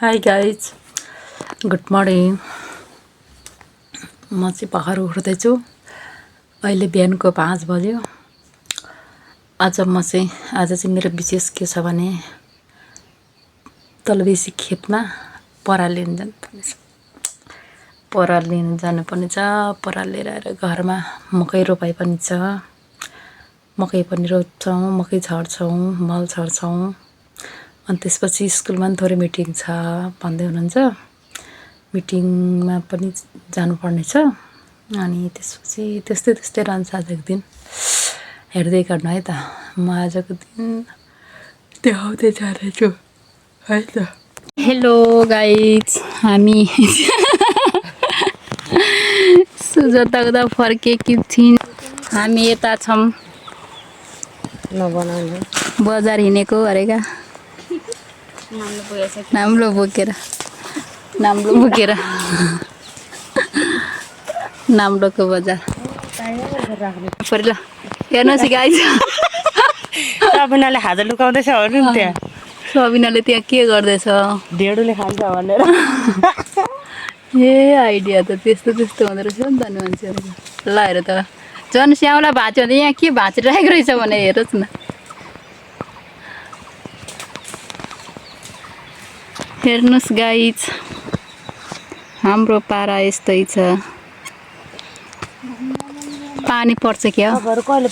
Hi guys, good morning. म चाहिँ भर्खर उठ्दैछु। अहिले बिहानको 5 बज्यो। आज चाहिँ मेरो विशेष के छ भने तलबेसी खेतमा पराल लिन जानुपर्ने छ। पराल लिन जानुपर्ने छ। पराल लिएर आएर घरमा मकै रोपाइ पनि छ। मकै पनि रोप्छौँ, मकै छर्छौँ, मल छर्छौँ। अनि त्यसपछि स्कुलमा पनि थोरै मिटिङ छ भन्दै हुनुहुन्छ। मिटिङमा पनि जानुपर्ने छ। अनि त्यसपछि त्यस्तै रहन्छ आजको दिन। हेर्दै गर्नु है त। म आजको दिन देखाउँदै जानेछु है त। हेलो गाइज, हामी सुजता फर्केकी छिन्। हामी यता छौँ बजार हिँडेको अरेका नाम्लो बोकेर नाम्लोको बजार ल हेर्नुहोस् गाइज। सबिनाले हात लुकाउँदैछ हो नि त्यहाँ। सबिनाले त्यहाँ के गर्दैछ? ढेडुले खान्छ भनेर। ए आइडिया त त्यस्तो हुँदो रहेछ नि त नि मान्छेहरूको। ल हेर त झन् स्याउला भाँच्यो भने यहाँ के भाँचिरहेको रहेछ भने हेरोस् न। हेर्नुहोस् गाइज, हाम्रो पारा यस्तै छ। पानी पर्छ क्या? तपाईँहरू कहिले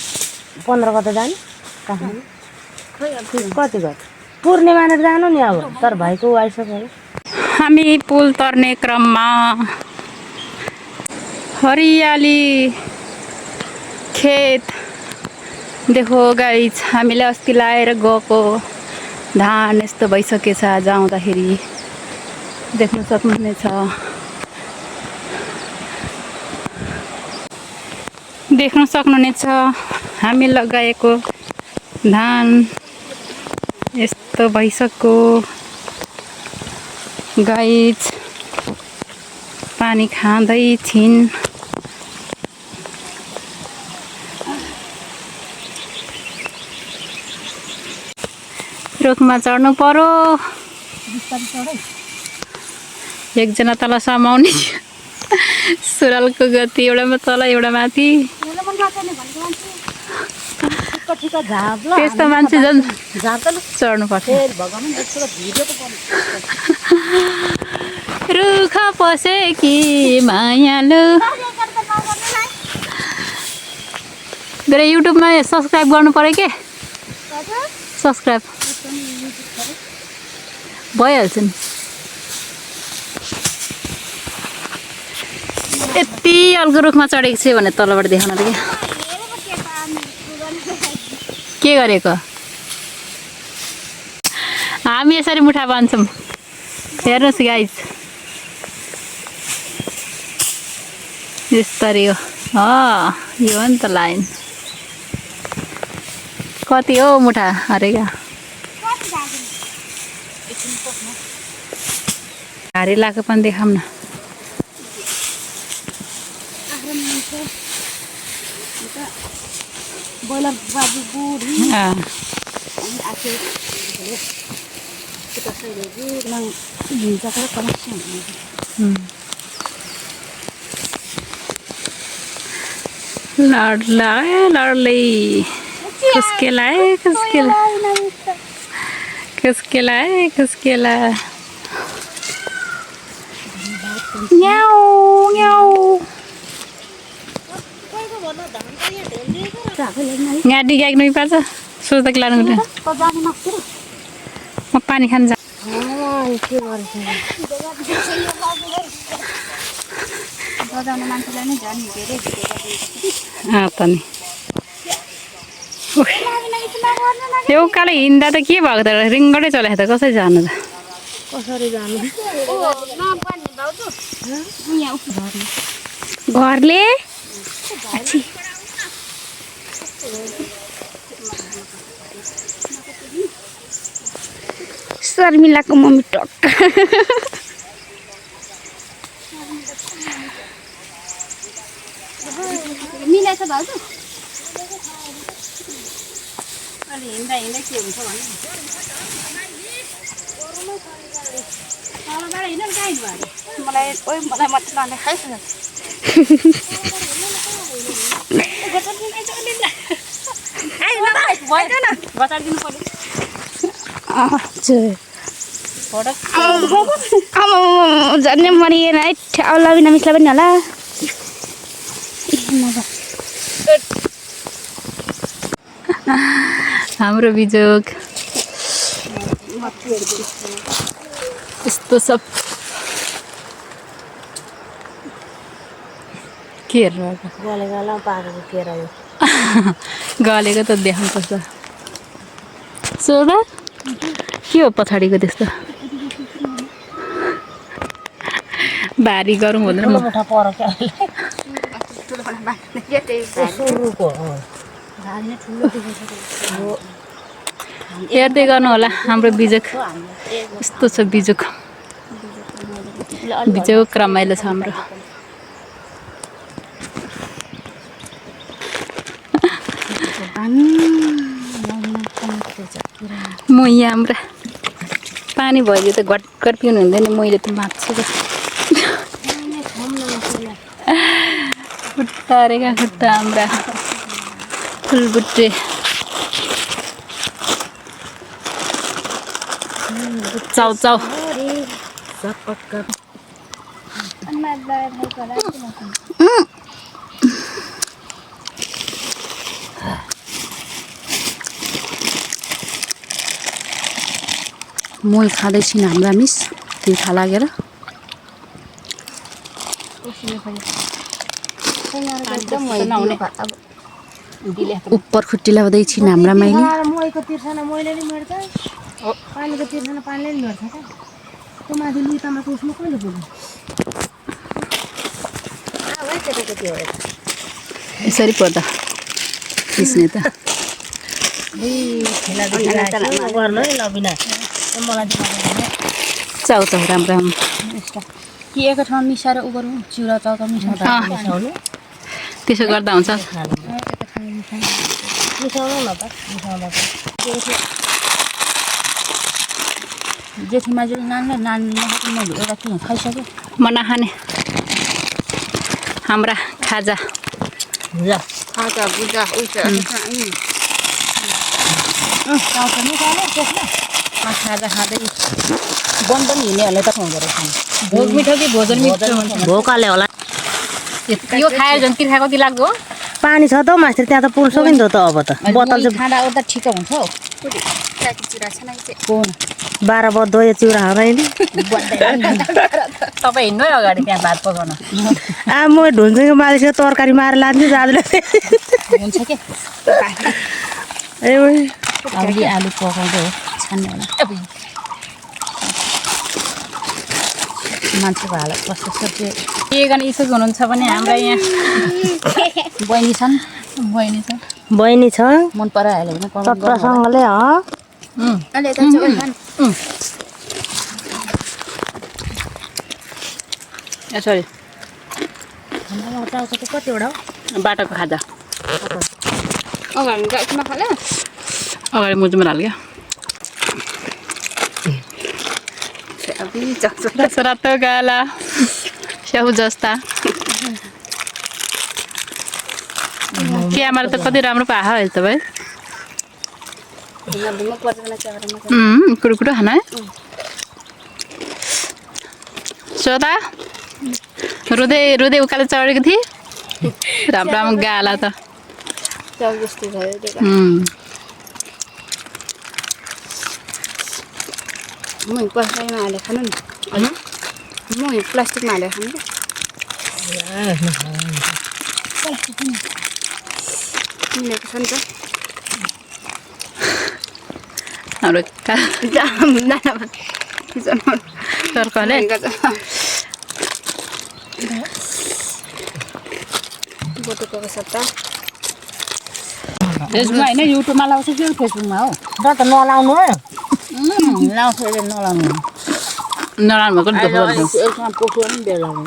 15 गते जाने? कति गते? पूर्णिमामा जानु नि अब। तर भाइको आइसक्यो। हामी पुल तर्ने क्रममा हरियाली खेत देखो गाइज। हामीले अस्ति लाएर गएको धान यस्तो भइसकेछ। आज आउँदाखेरि देख्न सक्नुहुनेछ। हामी लगाएको धान यस्तो भइसक्यो गाइज। पानी खाँदै छिन्। रुखमा चढ्नु पर्यो। एकजना तल समाउने। सुरुवालको गति एउटामा तल एउटा माथि। त्यस्तो मान्छे झन् चढ्नु पर्छ। रुख पसेकी मायालु। मेरो युट्युबमा सब्सक्राइब गर्नु पर्यो के? सब्सक्राइब भइहाल्छ नि। यति अल्गो रुखमा चढेको छु भने तलबाट देखाउन त के गरेको? हामी यसरी मुठा बान्छौँ। हेर्नुहोस् गाइज, यसरी हो। यो हो नि त लाइन। कति हो मुठा अरेगा? हारी लगाएको पनि देखाउँ न। लडले खुस्केला यहाँ डिगाइक नै पर्छ। सोच्दा कि लानु म पानी खान जा। यो उकालो हिँड्दा त के भएको त? रिङ्गटै चलाएको त कसरी जानु त? घरले शर्मिलाको मम्मी टक्क मिलाछ भाउजू। अहिले हिँड्दा के हुन्छ भने मलाई ओइ मलाई मात्र नले खाइस झन्डै मरिएन है ठ्याउला बिना मिस्ला पनि होला हाम्रो बिजोग यस्तो सब के हेर्नु गलेको पाकेको केरा यो गलेको त देखाउनुपर्छ सोधा के हो पछाडिको त्यस्तो भारी गरौँ हुँदैन मुठा पर क्या सुरुको हेर्दै गर्नु होला हाम्रो बिजोग यस्तो छ बिजोग बिजोग रमाइलो छ हाम्रो मही हाम्रा पानी भयो त घटघट पिउनु हुँदैन मैले त माग्छु खुट्टारेका खुट्टा हाम्रा फुलबुट्टे चाउ चाउ मही खाँदैछिन् हाम्रा मिस तिर्खा लागेर उप्पर खुट्टी लगाउँदैछिन् हाम्रा माइली महीको तिर्सना मैले नि मर्छ पानीको तिर्सना पानीले नि मर्छ क्या त्यो माथि लुइतामा उसमा कहिले पुग्यो यसरी पर्दा खिच्ने त गर्नु है नबिना मलाई चाउ चाउ राम्रो कि एक ठाउँ मिसाएर उ गरौँ चिउरा चाउका मिसाउनु त्यसो गर्दा हुन्छ मिसाउनु न त मिसाउँदा जेठी माजुले नानीले मैले एउटा किन खाइसकेँ म नखाने हाम्रा खाजा खाजा बुझा खाजा खाँदै बन पनि हिँड्नेहरूले त खुवाउँदो रहेछ भोग मिठो कि भोजन मिठो भोकाले होला यो खाएर झन् तिर्खा कति लाग्दो हो पानी छ त मास्टर त्यहाँ त पुग्न सक्यो नि त अब त बोतल चाहिँ खाँदा ओर्दा ठिक हुन्छ हौ 12 बज्दो यो चिउरा खाँदैन तपाईँ हिँड्नु है अगाडि त्यहाँ भात पकाउन म ढुन्जेको मालिसको तरकारी मारेर लान्छु जाँदै हुन्छ के ए अलि आलु पकाउँदै हो छान्ने होला मान्छेको हालत कस्तो छ त्यो के गर्ने इच्छुक हुनुहुन्छ भने हाम्रा यहाँ बहिनी छन् बहिनी छ मन पराइहाल्यो भने चट्टासँगले सरी कतिवटा बाटाको खाजा अगाडि मुजुमा हाल्यो रातो गाला स्याउ जस्ता क्यामेरा त कति राम्रो पाहा है तपाईँ कुरो खाना है सोदा रुँदै रुँदै उकालो चढेको थिएँ राम्रो राम्रो गाला त प्लास्टिकमा हालेर खानु नि म प्लास्टिकमा हालेर खानु मिलेको छ नि त हाम्रो सर्कले बोटुको सट्टा फेसबुकमा होइन युट्युबमा लाउँछ कि फेसबुकमा हो र त नलाउनु है लाउँछ नलाउनु नराम्रो भएको एकमा पोखियो पनि बेलाउनु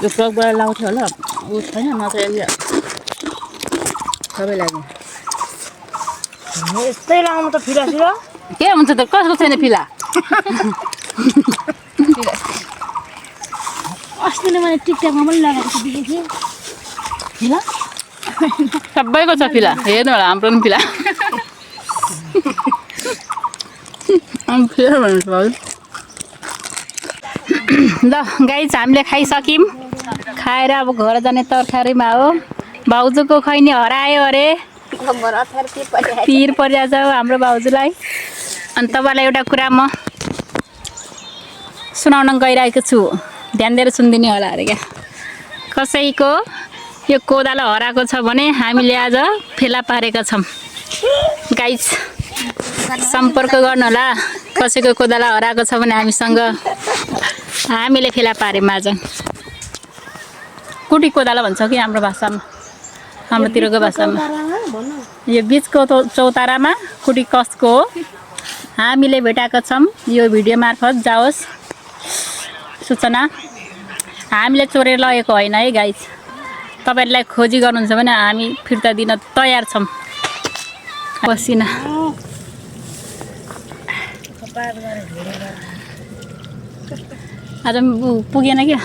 यो प्लगबाट लाउँथ्यो होला ऊ छैन नत्र सबै लाग्यो यस्तै लाउनु त फिरा के हुन्छ त कसको छैन फिला अस्ति नै मैले टिकटकमा पनि लगाएको छु देखेको थिएँ फिला सबैको छ फिला हेर्नु होला हाम्रो पनि फिला फिला भन्नु ल गाइस हामीले खाइसक्यौँ खाएर अब घर जाने तरकारीमा हो भाउजूको खैनी हरायो अरे पिर परिरहेछ हाम्रो भाउजूलाई अनि तपाईँलाई एउटा कुरा म सुनाउन गइरहेको छु ध्यान दिएर सुनिदिने होला अरे क्या कसैको यो कोदालो हराएको छ भने हामीले आज फेला पारेका छौँ गाइस सम्पर्क गर्नु होला कसैको कोदालो हराएको छ भने हामीसँग हामीले फेला पार्यौँ आज कुटी कोदालो भन्छ कि हाम्रो भाषामा हाम्रोतिरको भाषामा यो बिचको चौतारामा कुटी कसको हो हामीले भेटाएका छौँ यो भिडियो मार्फत जाओस् सूचना हामीले चोरेर लगेको होइन है गाइस तपाईँहरूलाई खोजी गर्नुहुन्छ भने हामी फिर्ता दिन तयार छौँ पसिना आज पुगेन क्या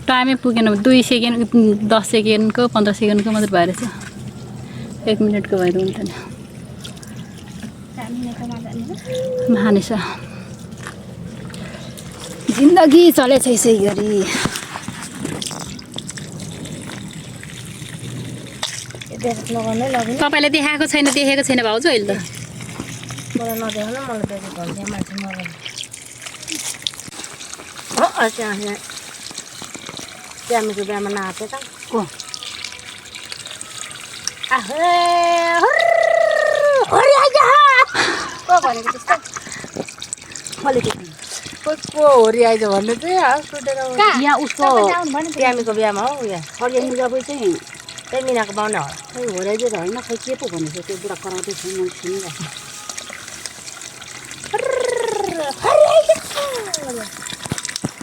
टाइमै पुगेन 2 सेकेन्ड 10 सेकेन्डको 15 सेकेन्डको मात्र भएर छ 1 मिनटको भएर हुन्थेन मानिस जिन्दगी चलेछ यसै गरी तपाईँले देखाएको छैन भाउजू अहिले त मलाई नदेखाउनु मलाई त भन्छ मान्छे मलाई ट्यामीको बिहामा नआएको त को को भनेको त्यस्तो कसको होरी आइज भन्नु चाहिँ यहाँ उसको ट्यामीको बिहामा हौ यहाँ हरियाली जब चाहिँ त्यही मिनाको बाहुना हो खै होराइदियो त होइन खै के पो भनेको त्यो बुढा कराउँदै छु मैले सुनिरहेको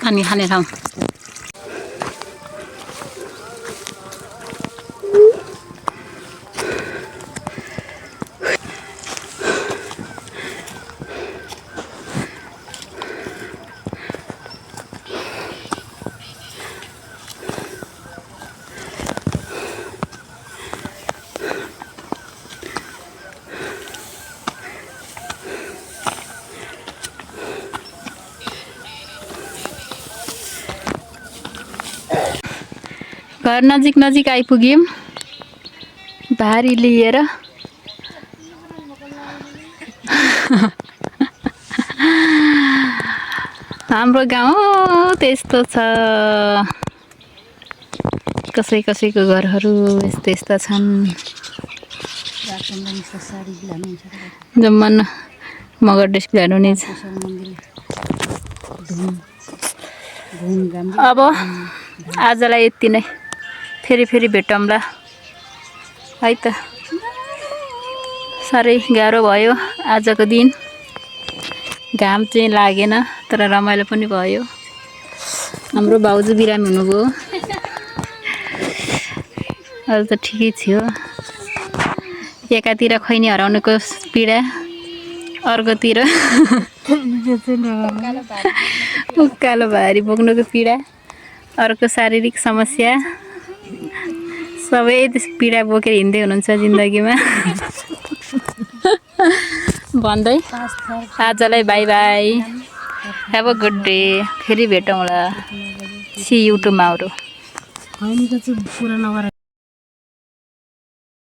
खाने खाने ठाउँ घर नजिक नजिक आइपुग्यौँ भारी लिएर हाम्रो गाउँ त्यस्तो छ कसै कसैको घरहरू यस्तो यस्ता छन् जम्मन मगर ड्रेस बिहान हुने अब आजलाई यति नै फेरि भेटौँला है त साह्रै गाह्रो भयो आजको दिन घाम चाहिँ लागेन तर रमाइलो पनि भयो हाम्रो भाउजू बिरामी हुनुभयो अहिले त ठिकै थियो एकातिर खैनी हराउनुको पीडा अर्कोतिर उकालो भारी बोक्नुको पीडा अर्को शारीरिक समस्या सबै पीडा बोकेर हिँड्दै हुनुहुन्छ जिन्दगीमा भन्दै आजलाई by by have a good day फेरि भेटौँला सी यु टुमारो खैनीको चाहिँ पुरा नगर